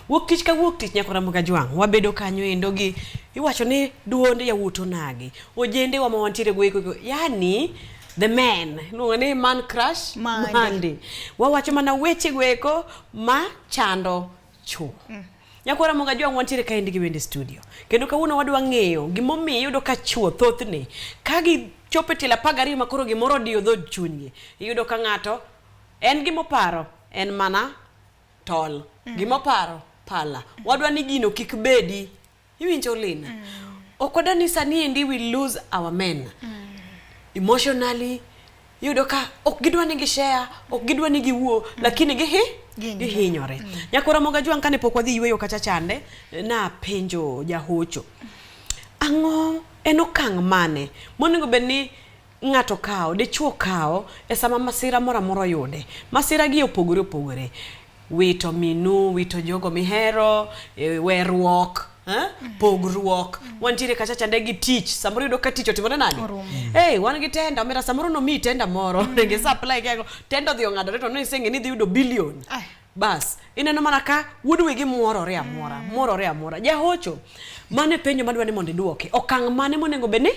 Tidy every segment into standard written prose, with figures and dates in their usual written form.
Wuok tich ka wuok tich nyaka Ramogi Ajwang'. Wabedo kanyo endo gi iwacho ni duond yawuot onagi. Ojende wa ma wantiere go eko. Yani the men iluongo ni man crush Monday. Monday. Wawacho mana weche go eko ma chando chuo. Nyakwara Ramogi Ajwang' wantiere kaendi gi wende studio. Kendo kawuono wadwa ng'eyo gimomiyo iyudo ka chuo thothne ka gichopo e tielo 12 ma koro gimoro odiyo dhood chunygi. Iyudo ka ng'ato en gimoparo en mana tol. Gimoparo pala. Wadwa ni gino kik bedi. Iwinjo Lina? Ok wadwa ni sani endi we lose our men. Emotionally iyudo ka ok gidwa ni gishare, ok gidwa ni giwuo, lakini gihi Gihinyore. gihinyore. Nyakwara Ramogi Ajwang' kane pok wadhi yueyo kacha chande, napenjo jahocho. Ang'o en okang' mane monego bed ni ng'ato kawo, dichuo kawo e sama masira moro amora oyude? Masira gi opogore opogore. Wito minu, wito jogo mihero, weruok, pogruok. Wantiere kacha chande gi tich. Samoro iyudo ka tich otimore nade? Orumo. Hey, wan gi tenda, omera samoro nomiyi tenda moro. Donge supply kego. Tenda odhi ong'adore to niseng'e ni idhi yudo billion. Ai. Bas, ineno mana ka wuod wegi muorore amora, muorore amora. Jahocho, mano e penjo madwa ni mondo iduoke. Okang' mane monego bed ni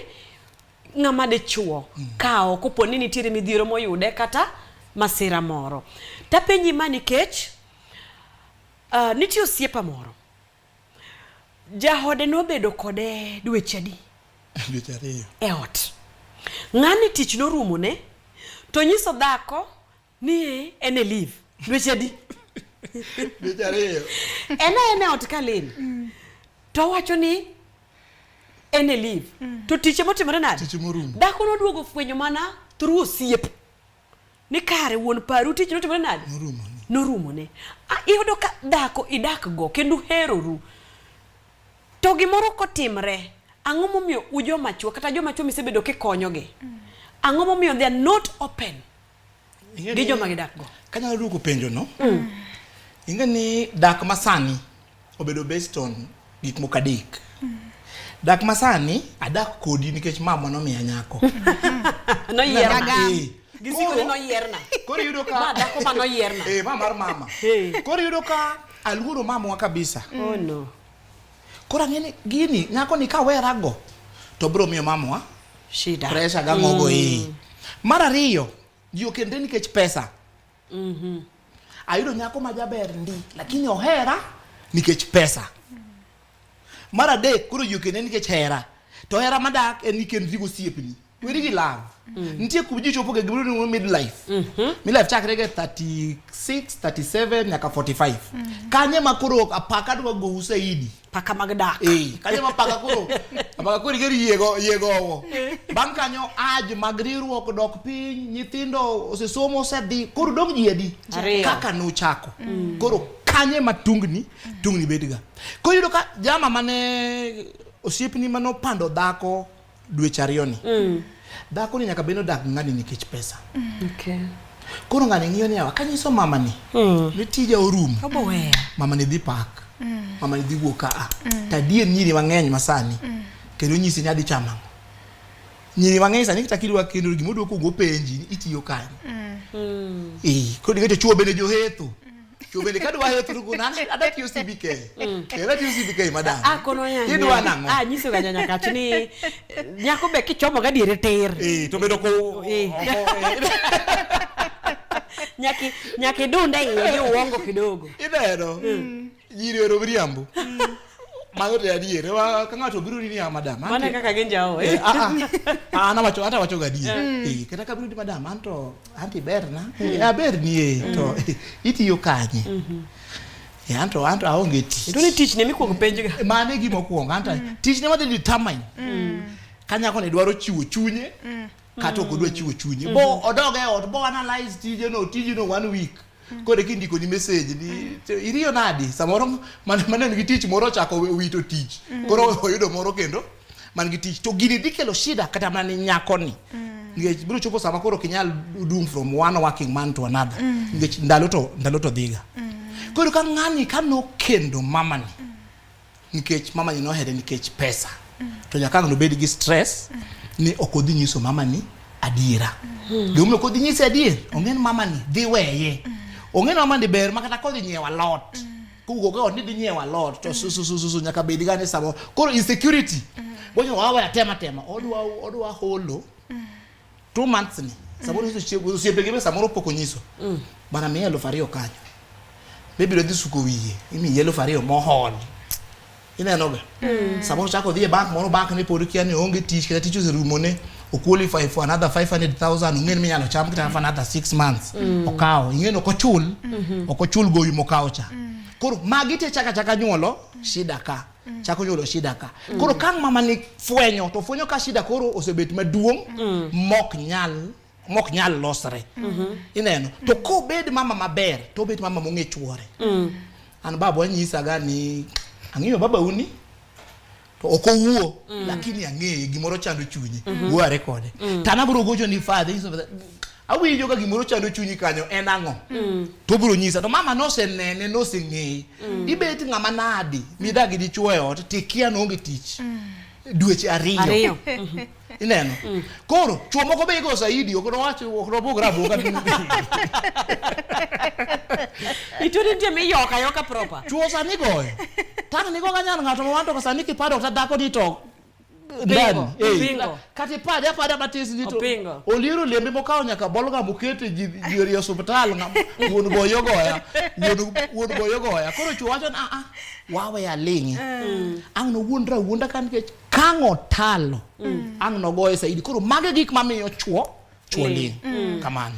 ng'ama dichuo kawo kopo ni nitiere midhiero moyude kata masira moro. Tapenji ma nikech nitie osiepa moro. Jaode nobedo kode dweche adi? Dweche 2. E ot. Ng'ani tich norumone to nyiso dhako ni en e leave. Dweche adi? Dweche 2. En aena e ot ka Lin. To owacho ni en e leave. To tich emotimore nade? Tich emorumo. Dhako noduogo fwenyo mana through osiep. Ni kare wuon paru tich notimore nade? Norumone. Norumone. Iyudo ka dhako idak go kendo uheroru. To gimoro kotimre, ang'o momiyo u joma chuo kata joma chuo misebedo kikonyogi? Ang'o momiyo they are not open gi joma gidak go? Kanyalo duoko penjo no. Ing'e ni dak masani obedo based on gik moko adek. Dak masani adak kodi nikech mama nomiya nyako. Noyierna. Gisiko ni Koro- noyierna. Koro iyudo ka Ma dhako ma noyierna. Ma mar mama. Koro iyudo ka aluoro mamwa kabisa. Oh no. Koro ang'e ni gini nyako ni kawerago to biro miyo mamwa Shida. pressure gang'ogo. Mar ariyo, ji okendre nikech pesa. Ayudo nyako ma jaber ndi, lakini ohera nikech pesa. Mar adek, koro ji okendre nikech hera. To hera madak en nikendri gosiepni. Weri gi love. Nitie kuma ji chopo ga gimoro ni midlife. Midlife chakre ga 36, 37 nyaka 45. Kanye ma koro apaka dwa gou saidi. Paka mag dak. Kanyo ma paka koro apaka koro igeri yiego yiegowo. Bang' kanyo aj mag riwruok dok piny, nyithindo osesomo osedhi, koro dong' ji adi? Ariyo. Kaka nuchako. Koro kanye ma tungni, tungni bedga. Koro iyudo ka jama mane osiepni mane opando dhako dweche 2 ni. Dhako ni nyaka bed ni odak gi ng'ani nikech pesa. Okay. Koro ng'ani ng'iyo ni yawa kanyiso mama ni ni tija orumo. Obo weya. Mama ni dhi pak. Mama ni dhi wuok ka a. To adier nyiri mang'eny masani kendo nyisi ni adhi chamo ang'o. Nyiri mang'eny sani kata kidwa kendo gima odwa kuongo penji ni itiyo kanye. Koro nikech chuo bende johetho. Chuo bende kadwa hetho to koro an adwa tiyo CBK. Adwa tiyo CBK madam. Kono nyanya. Idwa nang'o? Nyiso ga nyanya kach ni nyako be kichomo ga diere tir. To bedo ko Nyaki nyaki dunde iye gi uongo kidogo. Ineno? Nyiri ohero miriambo. Mago to adier. Ka ng'ato obiro ni ya madam. Mano kaka gin jao. An awacho ata awacho ga adier. Kata ka biro ni madam anto anti berna. Aber ni to itiyo kanye? Anto anto aonge tich. To ni tich ne mikuongo penj ga. Mano e gima okuongo anto tich ne wadhi determine. Ka nyako ni dwaro chiwo chunye kata ok odwa chiwo chunye. Bo odog e ot bo analyze tijeno tijeno 1 week. Koro kindiko ni message ni iriyo nadi samoro man gi tich moro ochako wito tich. Koro oyudo moro kendo man gi tich. To gini dhi kelo shida kata mana ni nyako ni. Nikech biro chopo sama koro ok inyal dum from one working man to another. Nikech ndalo to dhiga. Koro ka ng'ani ka nokendo mamani nikech mamani nohere nikech pesa. To nyaka ang' nobed gi stress ni ok odhi nyiso mamani adiera. Gimomiyo ok odhi nyise adier, ong'e ni mamani dhi weye. Ong'e ni mamani ber ma kata kodhi nyiewo alot. Kowuok e ot ni dhi nyiewo alot to su su su su su nyaka bed ga ni samoro. Koro insecurity. Bocho wawe atema tema. Odwa holo. 2 months ni. Samoro osiepegi be samoro pok onyiso. Bana miye 2000 kanyo. Bibiro dhi suko wiye. Imiye 2000 mohol. Ineno ga? Samoro chako dhi e bank moro, bank ne pod kia ni oonge tich kata tich oserumone, o qualify for another 500,000, ong'e ni minyalo cham kata for another 6 months. Okawo, ing'e ni ok ochul gowi mokawo cha. Koro magi te chaka chaka nyuolo shida ka. Chako nyuolo shida ka. Koro ka ang' mama ni fwenyo to fwenyo ka shida koro osebet maduong' mok nyal losre. Ineno? To kobed mama maber, to obet mama mong'e chuore. An baba nyisaga ni ang'eyo baba uni to ok owuo, lakini ang'eye gimoro chando chunyi, wuo kode. To an abiro gocho ni father, nyiso father, awinjo ka gimoro chando chunyi kanyo en ang'o? To obiro nyisa. To mama nosenene, noseng'eye. Ibet ng'ama nadi midak gi dichuo e ot tikia noonge tich dweche 2. 2. Ineno? Koro chuo moko be igo saidi, ok nowach, ok nobugre abuga. Ituri nitie miyoka ayoka proper. Chuo sani goyo. Tang' nigo ga nyar ng'ato ma wan to ka sani kipado kata dhako ni to ndani. Opingo. Kata ipade apada matis ni to Opingo. oliero lembe mokawo nyaka bolga mokete ji e osiptal wuon goyo goya. Wuon goyo goya. Koro chuo wacho ni ah ah wawe aling'i. Ang' nowuondra awuonda ka nikech kang' otalo. Ang' nogoye saidi. Koro mago e gik mamiyo chuo Ling'. ling'. Kamano.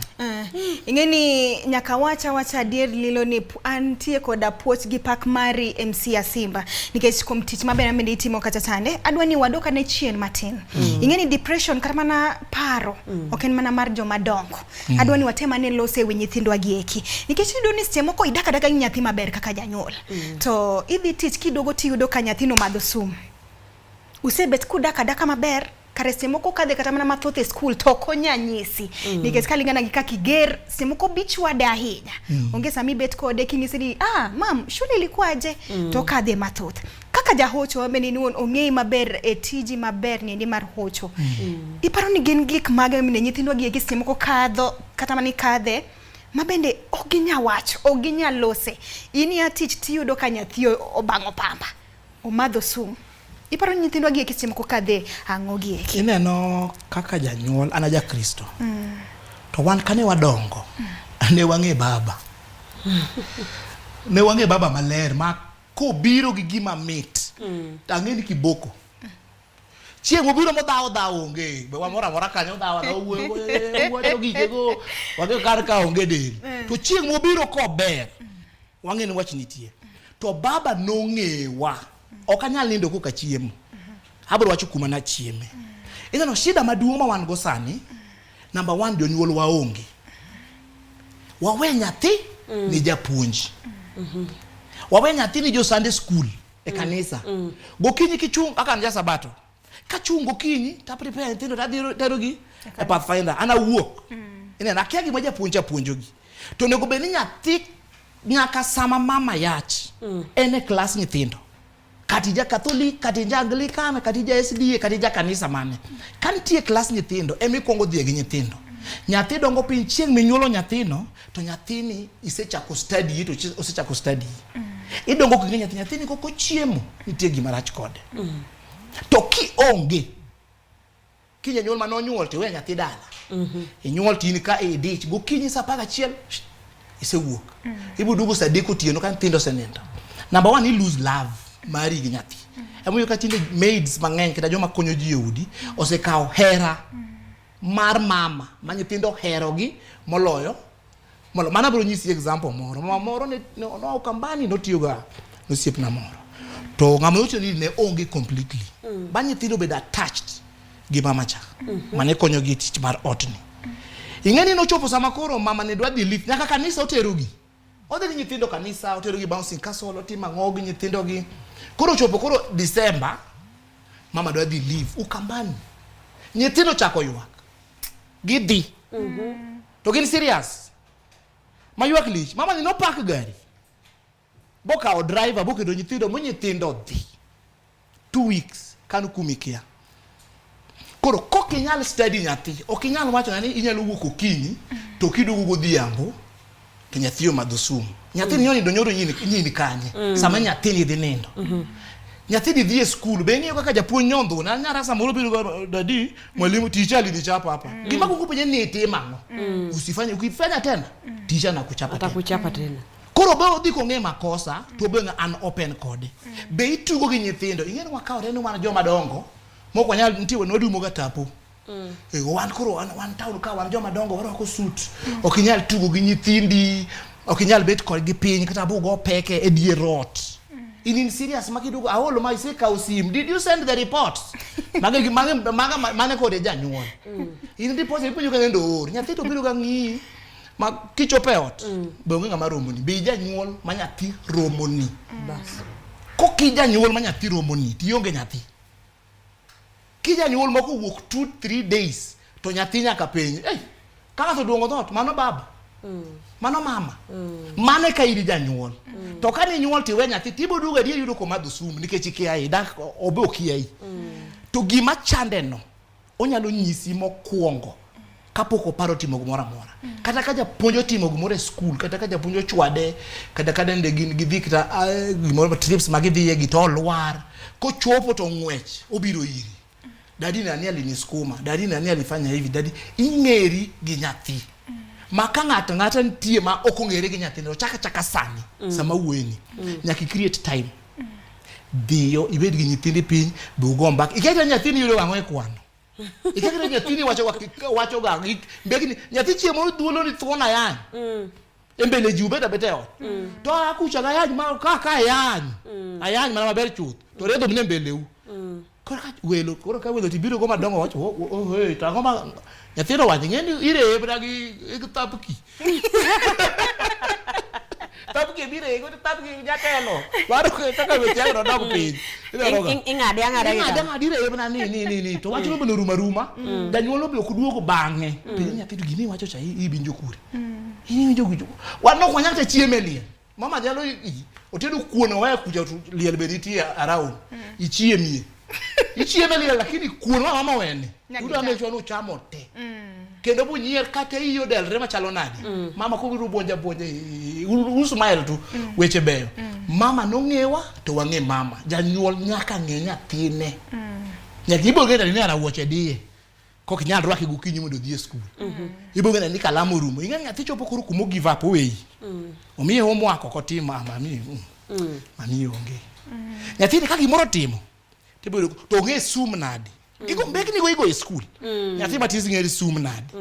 Ing'e ni nyaka wacha wacha adier lilo ni antie koda puoch gi pak mari MC Asimba nikech kuom tich maber mabende itimo kata sande adwa ni wadok ane chien matin. Ing'e ni depression kata mana paro ok en mana mar joma dongo. Adwa ni watem ane lose e wi nyithindwa gi eki nikech iyudo ni seche moko idak adaka gi nyathi maber kaka janyuol to idhi tich kiduogo tiyudo ka nyathino madho sum. Usebet kudak adaka maber kare seche moko kadhe kata mana mathoth e skul to ok onya nyisi nikech kalingana gi kaka iger seche moko bichwade ahinya. Onge sama ibet kode king'ise ni, "Ah mam, shule ilikuwaje?" To okadhe mathoth. Kaka jahocho bende in iwuon ong'eyi maber e tiji maber niendi mar hocho. Iparo ni gin gik mage mine nyithindwa gi eki seche moko kadho kata mana ikadhe ma bende ok ginya wacho, ok ginya lose? In ia tich tiyudo ka nyathi obang'o pamba, omadho sum. Iparo ni nyithindwa gi eki seche moko kadhe ang'o gi eki? Ineno, kaka janyuol, an a jakristo, to wan kane wadongo ne wang'e baba, ne wang'e baba maler ma kobiro gi gima mit to ang'e ni kiboko chieng' mobiro modhawo dhawo onge be wamoro amora kanyo dhawo dhawo wuoyo wacho gikego wang'e kar ka onge del. To chieng' mobiro kober wang'e ni wach nitie. To baba nong'ewa, ok anyal nindo koka chiemo, abiro wacho kuma nachieme. Ineno shida maduong' ma wan go sani, number one, jonyuol waonge, wawe nyathi ni japuonj, wawe nyathi ni jo Sunday school e kanisa. Gokinyi kichung', kaka an ja sabato, kachung' gokinyi ta prepare nyithindo tadhi terogi e Pathfinder, an awuok. Ineno, akia gima japuonj cha puonjogi. To onego bed ni nyathi nyaka sama mama yach en e klas nyithindo, kata ija Catholic, kata ija Anglican, kata ija SDA, kata ija kanisa mane, ka nitie klas nyithindo ema ikwongo dhiye gi nyithindo. Nyathi dongo piny. Chieng' minyuolo nyathino to nyathini isechako study to osechako study, idongo king'e nyathi, nyathini kok ochiemo nitie gima rach kode. To kionge ki janyuol mane onyuol to iwe nyathi dala, inyuol to in ka idich gokinyi sa 11 isewuok, ibiro duogo sa 3 otieno ka nyithindo osenindo. Number one, i lose love mari gi nyathi. Emomiyo ka tinde maids mang'eny kata joma konyo ji e udi osekawo hera mar mama ma nyithindo oherogi moloyo molo. Mano abiro nyisi example moro. Mama moro ne noa Ukambani, notiyoga nosiepna moro, to ng'ama notiyo ni ne onge completely ba nyithindo obedo attached gi mama cha mane konyogi e tich mar otni. Ing'e ni nochopo sama koro mama ne dwa dhi lift nyaka kanisa, oterogi, odhi gi nyithindo kanisa, oterogi bouncing castle, otimo ang'o gi nyithindogi. Koro ochopo koro December, mama dwa dhi leave Ukambani, nyithindo chako ywak gidhi to gin serious ma ywak lich. Mama ni nopak gari bokawo driver boketo nyithindo mo nyithindo dhi 2 weeks kano kumikia. Koro kok inyal study nyathi, ok inyal wacho ni inyalo wuok okinyi to kiduogo godhiambo. To nyathi omadho sum. Nyathini onindo nyoro nyini nyini kanye? Sama nyathini dhi nindo. Nyathini dhi e skul, be ing'iyo kaka japuonj nyondho na nyara samoro biro go daddy mwalimu teacher alinichapa hapa. Gima kuku penye ni itimo ang'o? Usifanye, ukifanya tena teacher nakuchapa tena. Atakuchapa tena. Koro be odhi kong'e makosa to be an open kode. Be itugo gi nyithindo, ing'e ni wakawore ni wan joma dongo, mok wanyal nitie wadwumo ga tapo. Eh, wan koro wan town ka wan joma dongo warwako suit. Ok inyal tugo gi nyithindi, ok inyal bet kodgi piny kata bugo peke e dier ot. In serious ma kiduogo aol ma isekawo sim. Did you send the reports? Mage mage maga mane kode janyuol. In reports ipenjo ka nendo or. Nyathi to biro ga ng'iyi. Ma kichopo e ot, be onge ng'ama romoni. Be ijanyuol ma nyathi romoni. Bas. Kok ijanyuol ma nyathi romoni, to ionge nyathi. Kijanyuol moko wuok 2 3 days to nyathi nyaka penj. Hey, ka ng'ato oduong'o dhoot, mano baba. Mano mama. Mano e ka in janyuol. To ka ninyuol tiwe nyathi tibo duogo adier yudo komadho sum nikech ikiayi, dak obe okiayi. To gima chande no onyalo nyisi mokwongo kapok oparo timo gimoro amora. Kata ka japuonj otimo gimoro e skul, kata ka japuonj ochwade, kata ka nende gin gidhi kata gimoro trips ma gidhiye gi to olwar. Kochopo to ng'wech obiro iri. Daddy nani alinisukuma, daddy nani alifanya hivi, daddy ing'eri gi nyathi. Ma ka ng'ato ng'ata nitie ma ok ong'ere gi nyathine, ochak achaka sani sama wuoyeni. Nyaka i create time. Dhiyo ibed gi nyithindi piny, be ugo mbaka. Ikia kata nyathini yudo ang'o e kwano. Ikia kata nyathini wacho wacho ga mbekni nyathi chiemo thuolo ni thuon ayany. E mbele ji ubet abeta e ot. To a kucha ga ayany ma ka ayany. Ayany mana maber chuth. To redho mine mbeleu. Koro ka welo koro ka welo tibiro go madongo wacho oh, oh, hey, to ang'o ma nyathino wacho ing'e ni ireye mana gi thapki. Thapki biro go thapki jatelo. Mano kaka weche ang' nodog piny. Ineno ga? Ing'ade ang'ada gi Ing'ade kama. ang'ada ireye mana ni to wachno bende orumo aruma. Janyuol no be ok duogo bang'e. Penjo nyathi to gima iwacho cha iwinjo kure. Iwinjo winjo. Wan ok wanyal kata chiemo e liel. Mama nyalo otedo kuon oweyo kucha to liel be nitie around. Ichiemie. Ichiemo e liel lakini kuon ma mama owene. Nyaka Udwa icham. make sure ni uchamo te. Kendo bunyier kata iyi odelre machalo nade. Mama kobiro buonja buonja u smile tu weche beyo. Mama nong'ewa to wang'e mama. Janyuol nyaka ng'e nyathine. Nyaka ibo ng'e ni ara wuoche diye. Kok inyal rwake gokinyi mondo odhi e skul. Ibo ng'e ni kalam orumo. Ing'e ni nyathi chopo koro kuma o give up oweyi. Omiye homework ok otim ah mami. Mami onge. Nyathini ka gimoro otimo tibo yudo to ong'e sum nade. Gigo mbekni go igo e skul. Nyathi matis ng'e ni sum nade.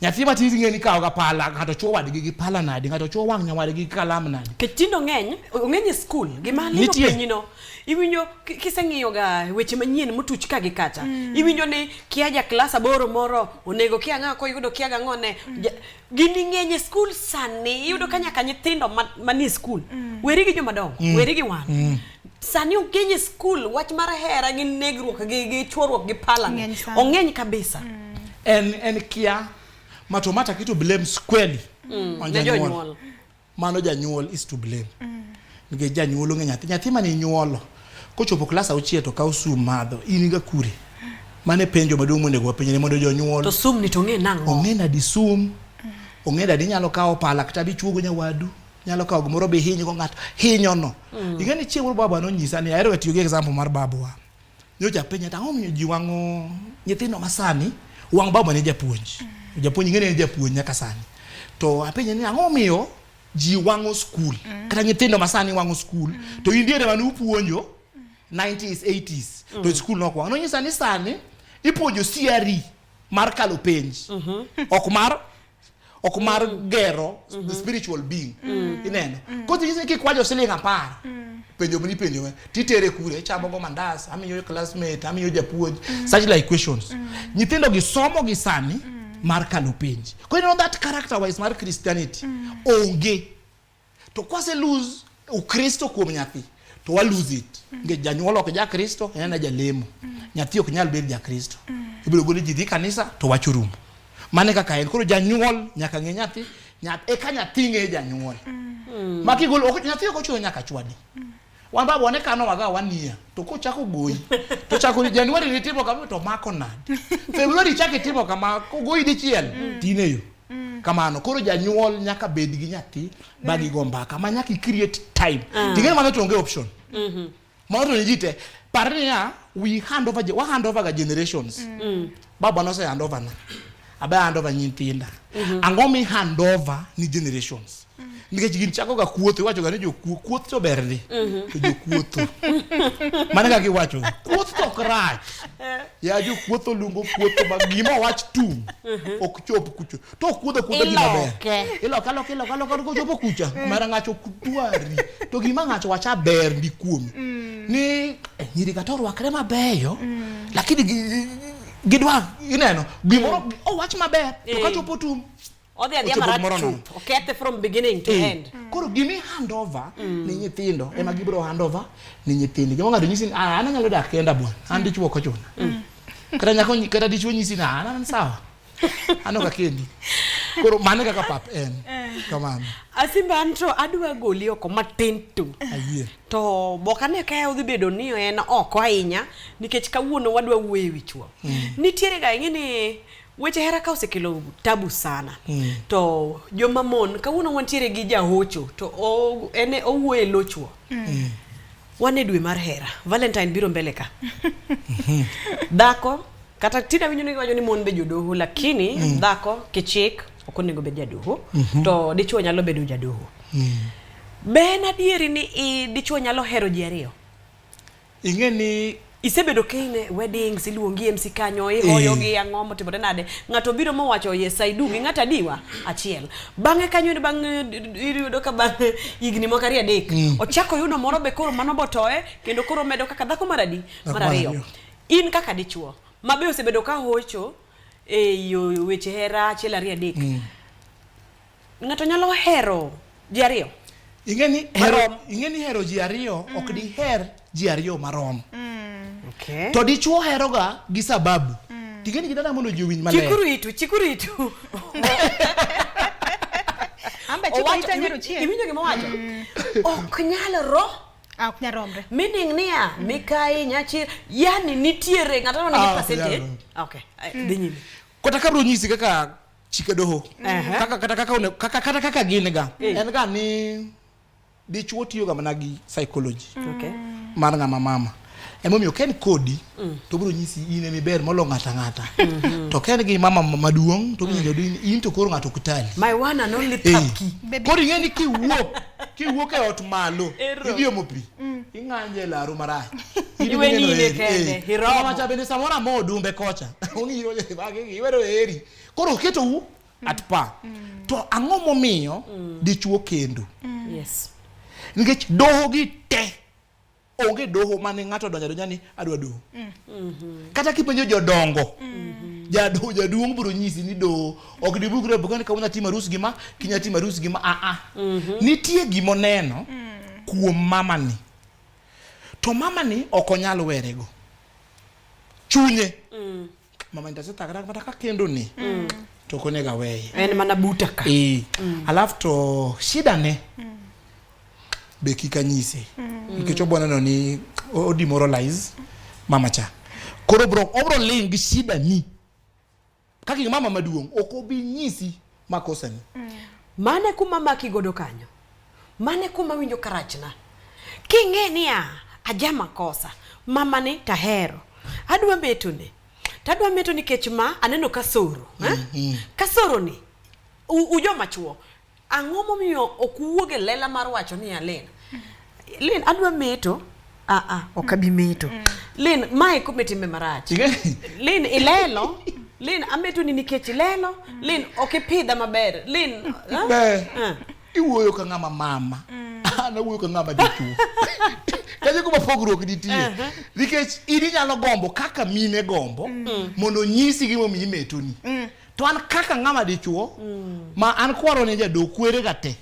Nyathi matis ng'e ni kawo ga pala, ng'ato chuo wadgi gi pala nade, ng'ato chuo wang' nyawadgi gi kalam nade. Nikech tindo ng'eny, ong'eny e skul. Gima lilo Nitie. pinyno, iwinjo kiseng'iyo ga weche manyien motuch ka gi kacha. Iwinjo ni kia ja klas aboro moro onego kia ng'a koyudo kia gang'o ne. Gini ng'eny e skul sani, iyudo ka nyaka nyithindo manie skul. Weri gi joma dongo, weri gi wan. Sani ong'eny e skul, wach mar hera gi negruok gi chuoruok gi pala. Ng'eny sana. Ong'eny kabisa. En kia ma to mata kito blame squarely on Ne janyuol. jonyuol. Mano janyuol is to blame. Nikech janyuol ong'e nyathi. Nyathi mane inyuolo kochopo klas auchiel to kawo sum madho, in ga kure? Mano e penjo maduong' monego wapenjre mondo jonyuol To sum ni to ong'e nang'o? ong'e nadi sum, ong'e nadi inyalo kawo pala kata bichuogo nyawadu, nyalo kawo gimoro be hinygo ng'ato, hinyo no. Ing'e ni chieng' moro baba nonyisa ni ahero ga tiyo gi example mar babwa. Nyocha apenje to ang'o momiyo ji wang'o nyithindo masani wang' baba ne japuonj. Japuonj ing'e ni en japuonj nyaka sani. To apenje ni ang'o momiyo ji wang'o skul kata nyithindo masani wang'o skul to in diere mane upuonjo 90s 80s to skul nok wang'. Nonyisa ni sani ipuonjo CRE mar kalo penj ok mar gero the spiritual being. Ineno. Koro nyisi ni kikwajo siling 10 penjo mani penjo titere kure ichamo go mandas amiyo classmate amiyo japuonj such like questions. Nyithindo gi somo gi sani mar kalo penj. Koro you know that character wise mar Christianity onge. To kwase lose Ukristo kuom nyathi to wa lose it. Nikech janyuol ok ja Kristo, en ena jalemo. Nyathi ok nyal bedo ja Kristo. Ibiro gole ji dhi kanisa to wach orumo. Mano e kaka en. Koro janyuol nyaka ng'e nyathi, eka nyathi ng'e janyuol. Ma kigolo ok nyathi ok ochuno nyaka chwadi. Wan baba wane kano waga wania to kochako goyi to chako ni January nitimo kama to mako nade. February chako itimo kama kogoyi dichiel tine yo. Kamano koro janyuol nyaka bed gi nyathi ba gigo mbaka ma nyaka i create time. Ting'e mano to onge option. Mano to ne ji te. Par niya, we hand over, wa hand over ga generations. Baba nose hand over na. Abe hand over nyithinda. Ang'o mi hand over ni generations? Nikech gin chako ga kuotho, iwacho ga ni jokuo, kuoth to ber ndi. To jokuotho. Mano kaka iwacho. Kuoth to ok rach. Ya jokuotho luongo kuotho ma gima owach tum ok chop kucho. To kuotho kuotho gima ber. Iloke. Iloke aloka iloka aloka kochopo kucha. Mara ng'acho ok dwari. To gima ng'acho wacha ber ndi kuomi. Ni nyiri kata orwakre mabeyo, lakini gidwa ineno gimoro owach maber to kachopo tum Odhi adhiya Ochopo marach gimoro nono. chuth. Okethe from beginning to end. Koro gimi hand over ni nyithindo ema gibiro hand over ni nyithindi. Gima ng'ato nyisi ni ah, an anyalo dak kenda bwana, an dichuo ok ochuna. Kata nyako kata dichuo nyisi ni ah, an an sawa. An ok akendi. Koro mano e kaka pap en. Kamano. Asimba an to adwa goli oko matin tu. Ayie. To bok ane ka odhi bedo ni en oko ahinya nikech kawuono wadwa wuoyo e wi chuo. Nitiere ga ing'e ni weche hera ka osekelo tabu sana. To joma mon kawuono wantiere gi jahocho to o, en owuoyo e lo chuo. Wan e dwe mar hera. Valentine biro mbele ka. Dhako kata tinde awinjo ni giwacho ni mon be jodoho lakini dhako kichik ok onego bed jadoho to dichuo nyalo bedo jadoho. Be en adieri ni dichuo nyalo hero ji ariyo? Ing'e ni Isebedo kine weddings iluongi MC kanyo ihoyo gi ang'o motimore nade ng'ato biro mowacho yes I do gi ng'ato adiwa achiel bang'e kanyo ni bang' iyudo ka bang' higni moko ariyo adek ochako yudo moro be koro mano botoe kendo koro medo kaka dhako mar adi Dhako mar mar ariyo ariyo. in kaka dichuo ma be osebedo ka hocho e yo weche hera achiel ariyo adek ng'ato nyalo hero ji ariyo ing'e ni hero Marom. ing'e ni hero ji ariyo ok diher ji ariyo marom. okay. To dichuo heroga gi sababu. Ting'e ni gidana mondo ji owinj maler. chikuru itu chikuru itu Amba chiko Owacho- ita nyaro chien. iwinjo gima owacho ok nyal ro Ah, ok nyal romre. meaning niya mikai nyachir yani nitiere ng'ato nigi Ah, ok percentage nyal okay dhi nyime Kata kabro nyisi kaka chike doho. Aha. Kaka kata kaka one, kaka kata kaka gin ga. En ga ni dichuo tiyo ga mana gi psychology. okay Mar ng'ama mama. Emomiyo ka en kodi to obiro nyisi in ema iber molo ng'ata ng'ata. To ka en gi mama maduong' to obiro nyisi in to koro ng'ato ok tali. my one and only Eh. thapki Baby. Koro ing'e ni kiwuok e ot malo Ero. idhi omo pi ing'anje e laru marach. In Iwe idhi neno nine eri. kende, Eh. iromo. Mama cha bende samoro amao odumbe kocha. Ong'iyo iwero eri. Koro oketou at par. To ang'o momiyo dichuo kendo? yes Nikech doho gi te onge doho mane ng'ato odonjo adonja ni adwa doho. Kata kipenjo jodongo, jadoho jaduong' biro nyisi ni doho ok dibukre buka ni kawuono atimo arus gi ma, kiny atimo arus gi ma, a a. Nitie gimoneno kuom mamani. To mamani ok onyal werego. Chunye. Mama ni tasethagra kata ka kendo ni. To ok onego aweye. en mana buta ka Eh. Alafu to shida ne be kik anyise nikech obo neno ni o demoralize mama cha koro obro obro ling gi shida ni kaka gi mama maduong' ok obi nyisi makosa ni mane kuma maki godo kanyo mane kuma winjo karachna king'e niya aja makosa mama ni tahero adwa metone tadwa meto nikech ma aneno kasoro eh? kasoro ni ujoma chuo ang'o momiyo ok uwuog e lela mar wacho niya Lin Lin adwa meto ah ah ok abi meto Lin mae kumetime marach Ing'e- Lin ilelo Lin ameto ni nikech ilelo Lin ok ipidha maber Lin ah? Be, Ah. iwuoyo ka ng'ama mama an awuoyo ka ng'ama dichuo kanyo kuma pogruok nitie nikech in inyalo gombo kaka mine gombo mondo onyisi gimomiyo imetoni to an kaka ng'ama dichuo ma an kwaro ne jadoho kwerega te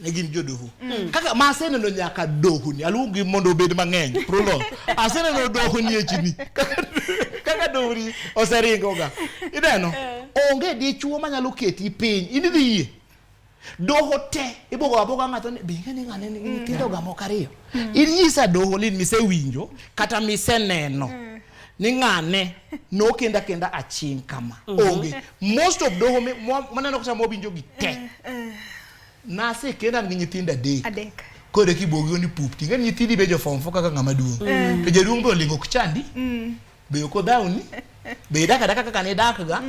ne gin jodoho kaka ma aseneno nyaka dohoni aluongi mondo obed mang'eny prolong aseneno dohoni echini kaka, kaka dohoni oseringoga ineno onge dichuo manyalo keti piny in idhi yie doho te ibogo aboga ng'ato ni be ing'e ni ng'ane nigi nyithindo ga moko ariyo in nyisa doho lin misewinjo kata miseneno Ni ng'ane nokenda kenda aching' kama. Onge. Most of doho maneno kata mowinjo gi te. Nasekenda an gi nyithindo adek. Adek. Koro kibogi ni pup. Ting'e ni nyithindi be jo form 4 kaka ng'ama duong'. To jaduong' be olingo ok chandi. Be ok odhawni. Be idak adaka kaka ne idak ga.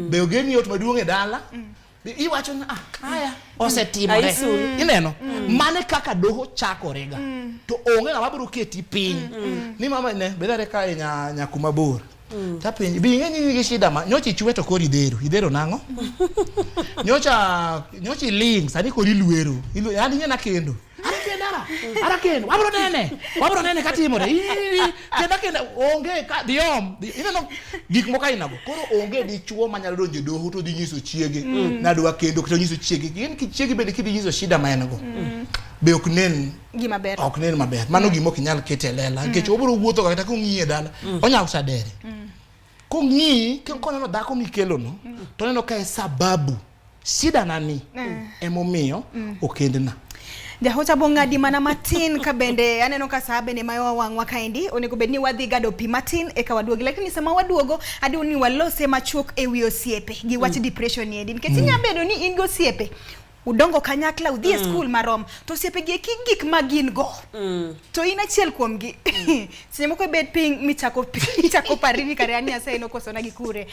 Be ogeni ot maduong' e dala. Be iwacho ni ah aya osetimore. Aisun. Ineno? Mane kaka doho chakore ga. To onge ng'ama biro keti piny. Ni mama ne bedare kae nya nya kuma bor. Tapenji, bi ing'e ni in gi shida ma nyocha ichwe to koro idhero. Idhero nang'o? Nyocha nyocha iling, sani koro ilwero. Ilwe, an ing'e nakendo. Ara kendo ara. Ara kendo. Wabro nene. Wabro nene katimore. Kenda kenda onge ka dhi om. Ineno gik moko ainago. Koro onge dichuo manyalo donjo e doho to dhi nyiso chiege. Nadwa kendo kata nyiso chiege. Gin ki chiege bende kidhi nyiso shida ma en go. Be ok nen Gima ber. ok nen maber. Mano gima ok inyal keto e lela. Nikech obiro wuotho kata kong'iyi e dala. Onyalo kata dere. Kong'iyi koneno dhako mikelono to oneno ka e sababu shida na ni emomiyo okendna. Jahocha bong'adi mana matin ka bende aneno ka saa bende mayowa wang'wa kaendi onego bed ni wadhi gado pi matin eka waduogi, lakini sama waduogo adwa ni walose machuok e wi osiepe gi wach depression ni endi nikech inya bedo ni in gi osiepe udongo kanyakla udhi e skul marom to osiepe gi eki gik ma gin go to in achiel kuomgi seche moko ibet piny michako ichako pari ni kare an Nyasaye nokosona gi kure.